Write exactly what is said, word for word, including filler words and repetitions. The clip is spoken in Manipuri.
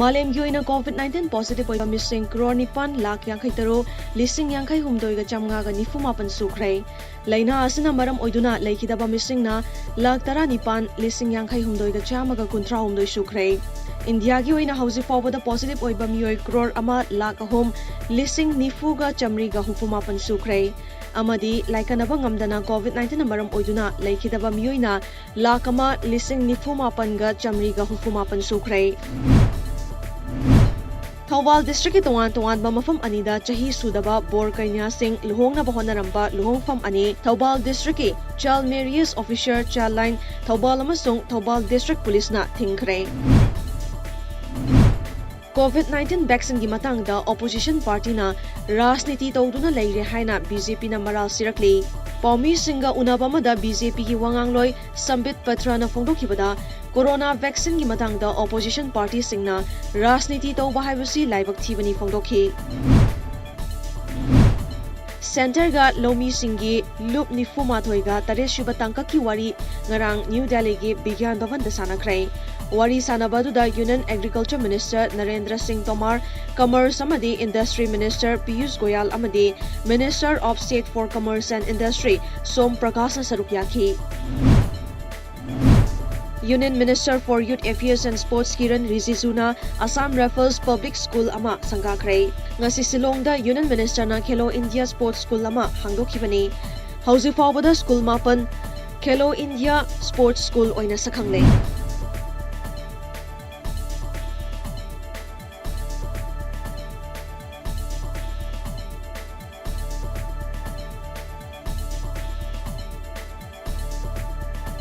ꯃꯥꯂꯦꯝꯒꯤ ꯑꯣꯏꯅ COVID nineteen positive ꯑꯣꯏꯕ ꯃꯤꯁꯤꯡ ꯀ꯭ꯔꯣꯔ ꯅꯤꯄꯥꯟ ꯂꯥꯈ ꯌꯥꯡꯈꯩ ꯇꯔꯨꯛ ꯂꯤꯁꯤꯡ ꯌꯥꯡꯈꯩ ꯍꯨꯝꯗꯣꯏꯒ ꯆꯥꯝꯃꯉꯥꯒ ꯅꯤꯐꯨ ꯃꯥꯄꯟ ꯁꯨꯈ꯭ꯔꯦ꯫ ꯂꯥꯏꯅꯥ ꯑꯁꯤꯅ ꯃꯔꯝ ꯑꯣꯏꯗꯨꯅ ꯂꯩꯈꯤꯗꯕ ꯃꯤꯁꯤꯡꯅ ꯂꯥꯈ ꯇꯔꯥꯅꯤꯄꯥꯟ ꯂꯤꯁꯤꯡ ꯌꯥꯡꯈꯩ ꯍꯨꯝꯗꯣꯏꯒ ꯆꯥꯝꯃꯒ ꯀꯨꯟꯊ꯭ꯔꯥ ꯍꯨꯝꯗꯣꯏ ꯁꯨꯈ꯭ꯔꯦ꯫ ꯏꯟꯗꯤꯌꯥꯒꯤ ꯑꯣꯏꯅ ꯍꯧꯖꯤꯛ ꯐꯥꯎꯕꯗ positive ꯑꯣꯏꯕ ꯃꯤꯑꯣꯏ ꯀ꯭ꯔꯣꯔ ꯑꯃ ꯂꯥꯈ ꯑꯍꯨꯝ ꯂꯤꯁꯤꯡ ꯅꯤꯐꯨꯒ ꯆꯥꯝꯃꯔꯤꯒ ꯍꯨꯝꯐꯨ ꯃꯥꯄꯟ ꯁꯨꯈ꯭ꯔꯦ꯫ ꯑꯃꯗꯤ ꯂꯥꯏꯀꯠꯅꯕ ꯉꯝꯗꯅ COVID nineteen ꯃꯔꯝ ꯑꯣꯏꯗꯨꯅ ꯂꯩꯈꯤꯗꯕ ꯃꯤꯑꯣꯏꯅ ꯂꯥꯈ ꯑꯃ ꯂꯤꯁꯤꯡ ꯅꯤꯐꯨ ꯃꯥꯄꯟꯒ ꯆꯥꯝꯃꯔꯤꯒ ꯍꯨꯝꯐꯨ ꯃꯥꯄꯟ ꯁꯨꯈ꯭ꯔꯦ꯫ ꯊꯧꯕꯥꯜ districtꯀꯤ ꯇꯣꯉꯥꯟ ꯇꯣꯉꯥꯟꯕ ꯃꯐꯝ ꯑꯅꯤꯗ ꯆꯍꯤ ꯁꯨꯗꯕ ꯕꯣꯔ ꯀꯩꯅ꯭ꯌꯥꯁꯤꯡ ꯂꯨꯍꯣꯡꯅꯕ ꯍꯣꯠꯅꯔꯝꯕ ꯂꯨꯍꯣꯡꯐꯝ ꯑꯅꯤ, Thoubal districtꯀꯤ child marriage officer, child line, Thoubal ꯑꯃꯁꯨꯡ ꯊꯧꯕꯥꯜ district policeꯅ ꯊꯤꯡꯈ꯭ꯔꯦ꯫ COVID nineteen vaccineꯒꯤ ꯃꯇꯥꯡꯗ opposition partyꯅ ꯔꯥꯖꯅꯤꯇꯤ ꯇꯧꯗꯨꯅ ꯂꯩꯔꯦ ꯍꯥꯏꯅ BJPꯅ ꯃꯔꯥꯜ ꯁꯤꯔꯛꯂꯤ꯫ ꯄꯥꯎꯃꯤꯁꯤꯡꯒ ꯎꯅꯕ ꯑꯃꯗ BJPꯒꯤ ꯋꯥꯉꯥꯡꯂꯣꯏ ꯁꯝꯕꯤꯠ ꯄꯇ꯭ꯔꯅ ꯐꯣꯡꯗꯣꯛꯈꯤꯕꯗ, corona vaccineꯒꯤ ꯃꯇꯥꯡꯗ opposition partyꯁꯤꯡꯅ ꯔꯥꯖꯅꯤꯇꯤ ꯇꯧꯕ ꯍꯥꯏꯕꯁꯤ ꯂꯥꯏꯕꯛ ꯊꯤꯕꯅꯤ ꯐꯣꯡꯗꯣꯛꯈꯤ꯫ Centreꯒ ꯂꯧꯃꯤꯁꯤꯡꯒꯤ ꯂꯨꯞ ꯅꯤꯐꯨ ꯃꯥꯊꯣꯏꯒ ꯇꯔꯦꯠ ꯁꯨꯕ ꯇꯥꯡꯀꯛꯀꯤ ꯋꯥꯔꯤ ꯉꯔꯥꯡ ꯅ꯭ꯌꯨ ꯗꯦꯜꯂꯤꯒꯤ ꯕꯤꯒ꯭ꯌꯥꯟ ꯚꯕꯟꯗ ꯁꯥꯟꯅꯈ꯭ꯔꯦ꯫ ꯋꯥꯔꯤ ꯁꯥꯟꯅꯕ ꯑꯗꯨꯗ Union Agriculture Minister ꯅꯔꯦꯟꯗ꯭ꯔ ꯁꯤꯡ ꯇꯣꯃꯥꯔ, Commerce ꯑꯃꯗꯤ Industry Minister ꯄꯤꯌꯨꯁ ꯒꯣꯌꯥꯜ ꯑꯃꯗꯤ Minister of State for Commerce and Industry ꯁꯣꯝ ꯄ꯭ꯔꯀꯥꯁꯅ ꯁꯔꯨꯛ ꯌꯥꯈꯤ꯫ Union Minister for Youth Affairs and Sports Kiran ꯔꯤꯖꯤꯖꯨꯅ Assam Rifles Public School ꯑꯃ ꯁꯪꯒꯥꯈ꯭ꯔꯦ꯫ ꯉꯁꯤ ꯁꯤꯂꯣꯡꯗ Union Ministerꯅ Khelo India Sports School ꯑꯃ ꯍꯥꯡꯗꯣꯛꯈꯤꯕꯅꯤ꯫ ꯍꯧꯖꯤꯛ ꯐꯥꯎꯕꯗ school ꯃꯥꯄꯟ Khelo India Sports School ꯑꯣꯏꯅ ꯁꯛꯈꯪꯂꯦ꯫